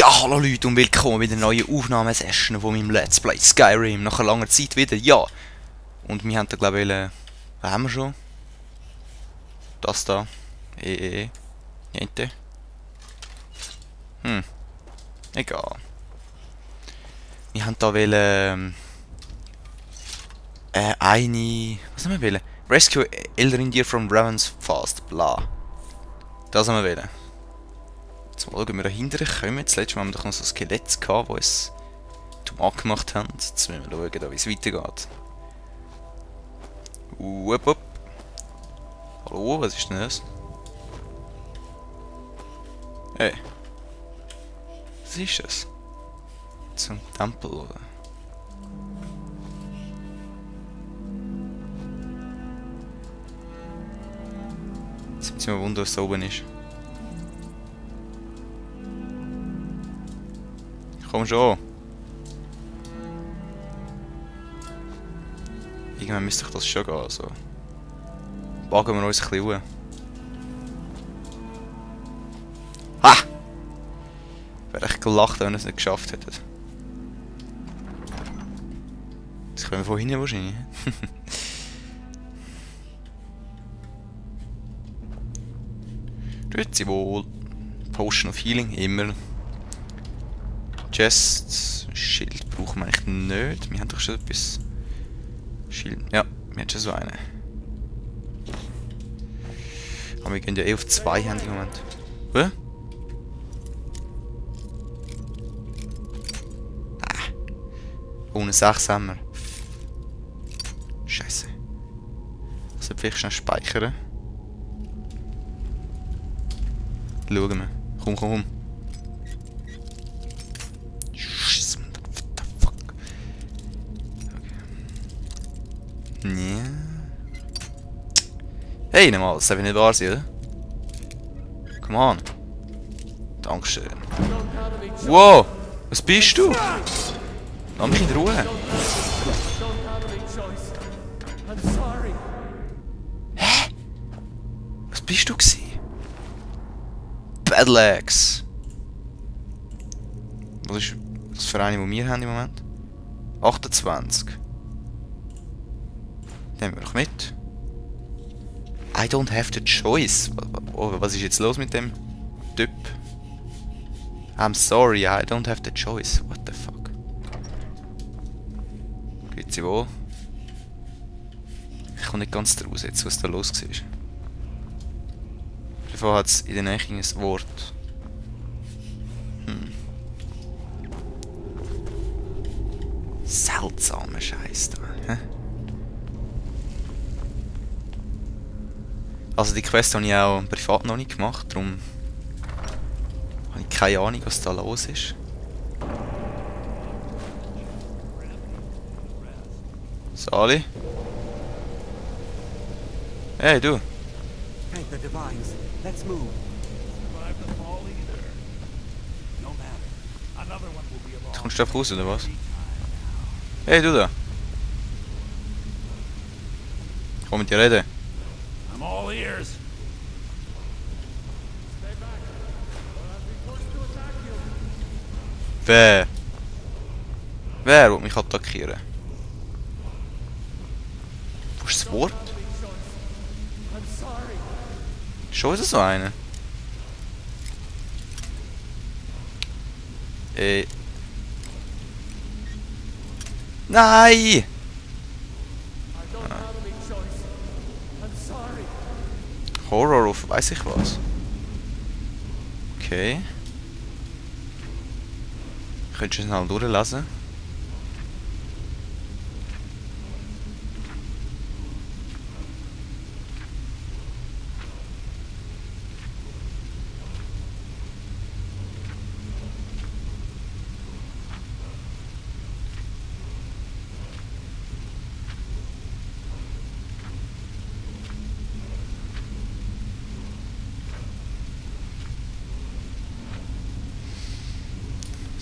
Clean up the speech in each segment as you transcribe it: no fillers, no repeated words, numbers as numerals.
Ja, hallo Leute und willkommen bei der neuen Aufnahmesession von meinem Let's Play Skyrim. Nach langer Zeit wieder, ja. Und wir haben da glaube ich, was haben wir schon? Das da. Niente. Egal. Wir haben da was haben wir wollen? Rescue Elrindir from Raven's Fast, bla. Das haben wir wollen. Jetzt mal schauen, wir dahinter kommen. Das letzte Mal haben wir doch noch so Skelette gehabt, die uns zum angemacht haben. Jetzt müssen wir schauen, wie es weitergeht. Upp. Hallo, was ist denn das? Hey. Was ist das? Zum Tempel, oder? Jetzt müssen wir wundern, was da oben ist. Komm schon! Irgendwann müsste ich das schon gehen, also. Wagen wir uns ein bisschen hoch. Ha! Wäre echt gelacht, wenn wir es nicht geschafft hätten. Das können wir von hinten wahrscheinlich. Grüezi wohl. Potion of Healing, immer. Chest, Schild brauchen wir eigentlich nicht. Wir haben doch schon etwas. Schild, ja, wir haben schon so einen. Aber wir gehen ja eh auf 2 Hände im Moment. Was? Ohne 6 haben wir. Scheiße. Also vielleicht schnell speichern. Schauen wir. Komm. Ja. Hey, nochmal, das darf ich nicht wahr sein, oder? Come on. Dankeschön. Wow! Was bist du? Lass mich in Ruhe. Hä? Was bist du gewesen? Bad Legs. Was ist das für eine, die wir haben im Moment? 28. Nehmen wir noch mit. I don't have the choice. Oh, was ist jetzt los mit dem Typ? I'm sorry, I don't have the choice. What the fuck? Grüezi wohl. Ich komme nicht ganz draus jetzt, was da los war. Davon hat es in der Nähe ein Wort. Seltsamer Scheiß da. Hä? Also die Quest habe ich auch privat noch nicht gemacht, darum habe ich keine Ahnung, was da los ist. Sali? Hey, du! Du kommst du einfach raus, oder was? Hey, du da! Ich komm mit dir reden. All ears. Wer will mich attackieren? Wo ist das Wort? Schon ist es so eine? Nein! Horror auf weiss ich was. Okay. Könntest du schnell durchlesen?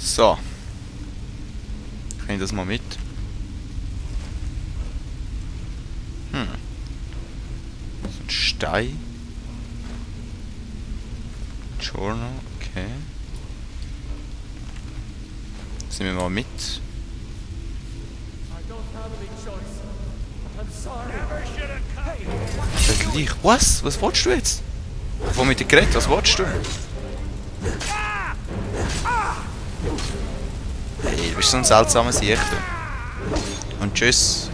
So. Kann ich das mal mit? So ein Stein. Journal, okay. Sind wir mal mit? Gleich. Was? Was willst du jetzt? Wo mit dir geredet? Was willst du? Hey, du bist so ein seltsamer Sieg. Und tschüss.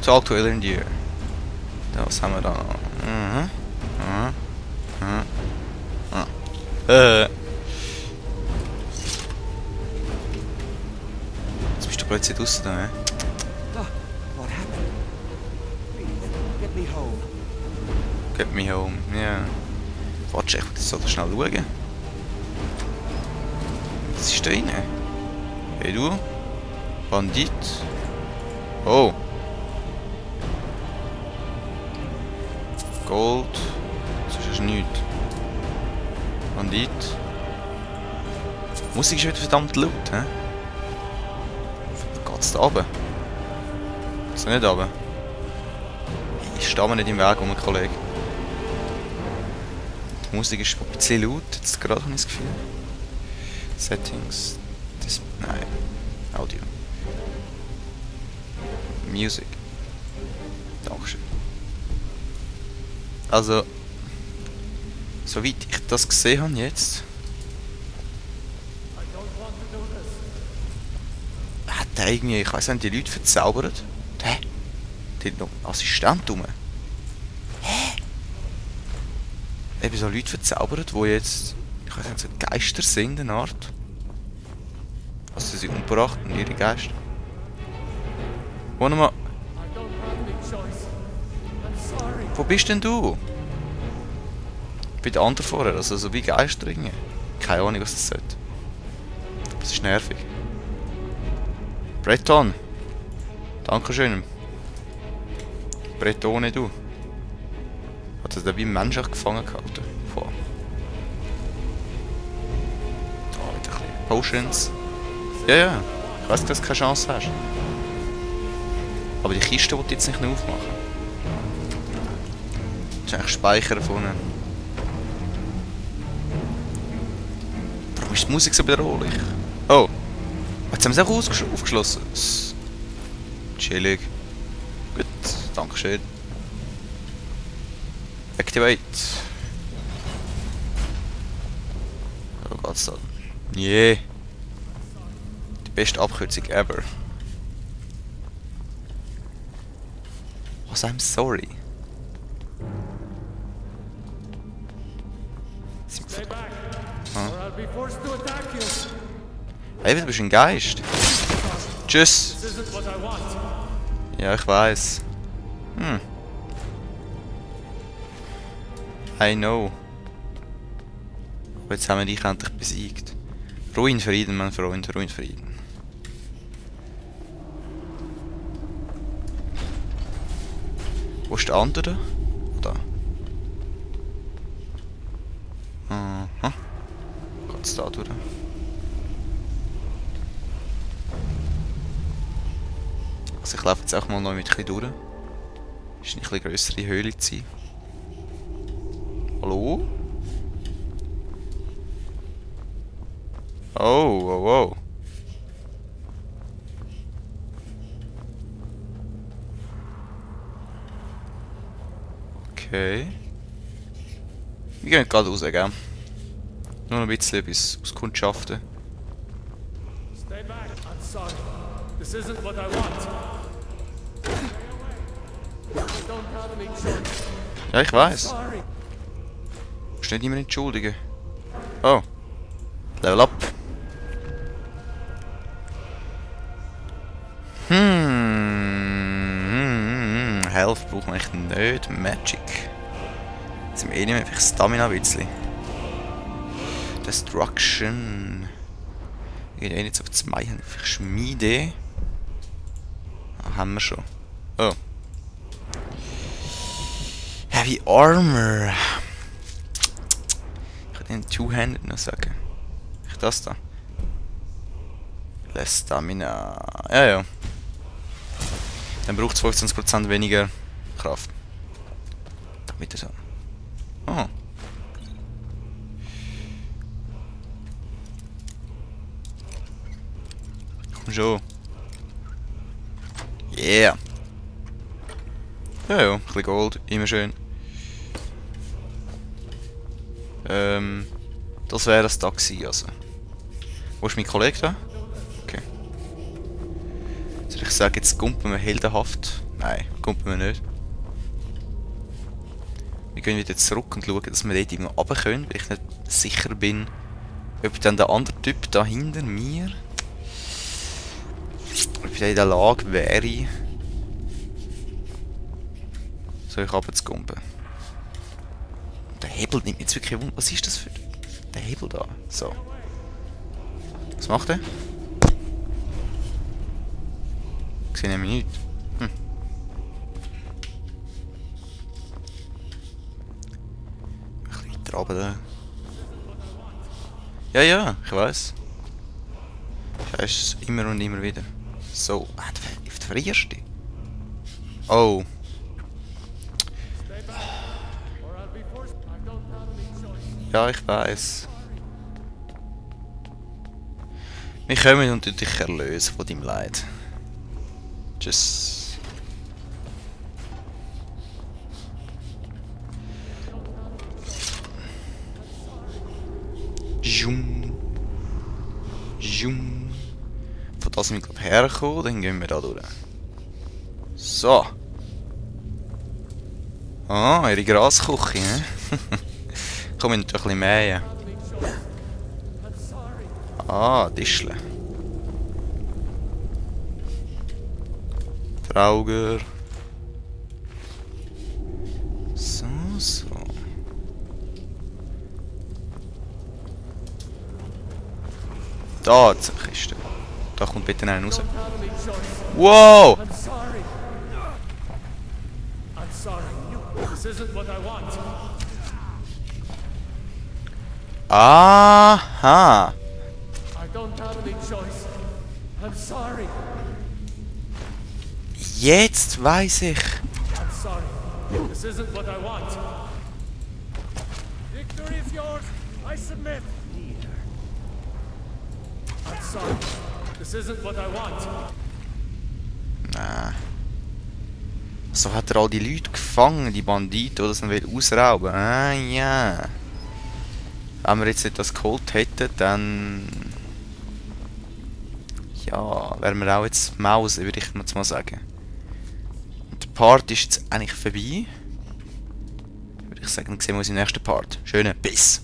Talk to Elrond. Was haben wir da noch? Jetzt bist du plötzlich draußen, ne? What happened? Please, get me home. Get me home, ja. Warte, ich muss jetzt schnell schauen. Was ist da rein? Hey du? Bandit? Oh. Gold. Das ist nichts. Bandit. Musik ist wieder verdammt laut, hä? Geht's da runter? Geht's nicht runter? Ich stehe mir nicht im Weg, mein Kollege. Die Musik ist ein bisschen laut, jetzt gerade habe ich das Gefühl. Settings. Nein. Audio. Music. Dankeschön. Also, soweit ich das gesehen habe jetzt, hat der irgendwie, ich weiß nicht, die Leute verzaubert. Hä? Die hat noch einen Assistent rum. Hä? Eben so Leute verzaubert, die jetzt, ich weiß nicht, so Geister sind, eine Art. Also sie sind umgebracht und ihre Geister. Warte mal. Wo bist denn du? Bei den anderen vorher, also so wie Geister irgendwie. Keine Ahnung, was das sollte. Das ist nervig. Breton. Dankeschön. Bretone, du. Hat er da wie ein Mensch auch gefangen gehalten? Boah. Da wieder ein bisschen Potions. Ja, ja. Ich weiss, dass du keine Chance hast. Aber die Kiste wollte ich jetzt nicht mehr aufmachen. Das ist eigentlich Speichern vorne. Warum ist die Musik so bedrohlich? Oh. Jetzt haben sie auch aufgeschlossen. Chillig. Gut, dankeschön. Activate. So geht's dann. Yeah. Die beste Abkürzung ever. Was, I'm sorry. Hey, du bist ein Geist. Tschüss. Ja, ich weiß. I know. Aber jetzt haben wir dich endlich besiegt. Ruinfrieden, mein Freund, Ruinfrieden. Wo ist der andere? Da. Aha. Geht's da durch? Also ich laufe jetzt auch mal noch mit ein bisschen durch. Ist eine etwas grössere Höhle zu sein. Hallo? Oh, oh, oh. Okay. Wir gehen gerade raus, gell? Nur noch ein bisschen bis auskundschaften. Stay back. I'm sorry. This isn't what I want. Don't have any choice. Ja, ich weiß. Sorry. Du musst nicht immer entschuldigen. Oh. Level up. Health braucht man echt nicht. Magic. Jetzt sind wir eh nicht mehr. Vielleicht Stamina ein bisschen. Destruction. Ich gehe eh nicht so auf 2. Vielleicht Schmiede. Ah, haben wir schon. Oh. Heavy Armor. Ich kann den Two-Handed noch sagen. Ich das da. Less Stamina. Ja, ja. Dann braucht es 15% weniger Kraft. Damit er so. Oh. schon. Yeah. Ja, ja, ein bisschen Gold, immer schön. Das wäre das Taxi, also. Wo ist mein Kollege da? Okay. Soll ich sagen, jetzt kumpen wir heldenhaft? Nein, kumpen wir nicht. Wir gehen wieder zurück und schauen, dass wir dort irgendwo runter können, weil ich nicht sicher bin, ob dann der andere Typ da hinter mir, ob der in der Lage wäre, so ich runterzukumpen. Der Hebel nimmt mich jetzt wirklich Wunder. Was ist das für der Hebel da? So. Was macht er? Ich sehe nämlich nichts. Ein bisschen weiter runter da. Ja, ja, ich weiß. Scheiße, immer und immer wieder. So, du frierst dich. Oh. Ja, ich weiß. Wir kommen und dich erlösen von deinem Leid. Tschüss. Jum. Jum. Von da sind wir glaube ich hergekommen, dann gehen wir da durch. So. Ah, ihre Grasküche, ne? Komm, ich noch ein bisschen mähen. Ah, Tischle. Trauger. So, so. Da hat es eine Kiste. Da kommt bitte einer raus. Wow! I'm sorry. I'm sorry. This isn't what I want. Aha! I don't have any choice. I'm sorry. Jetzt weiß ich. I'm sorry. This isn't what I want. Victory is yours. I submit. I'm sorry. This isn't what I want. Nein. So hat er all die Leute gefangen, die Banditen, die das will ausrauben. Ah ja. Wenn wir jetzt nicht das geholt hätten, dann... Ja, wären wir auch jetzt Maus, würde ich mal sagen. Und der Part ist jetzt eigentlich vorbei. Würde ich sagen, dann sehen wir uns im nächsten Part. Schönen Biss!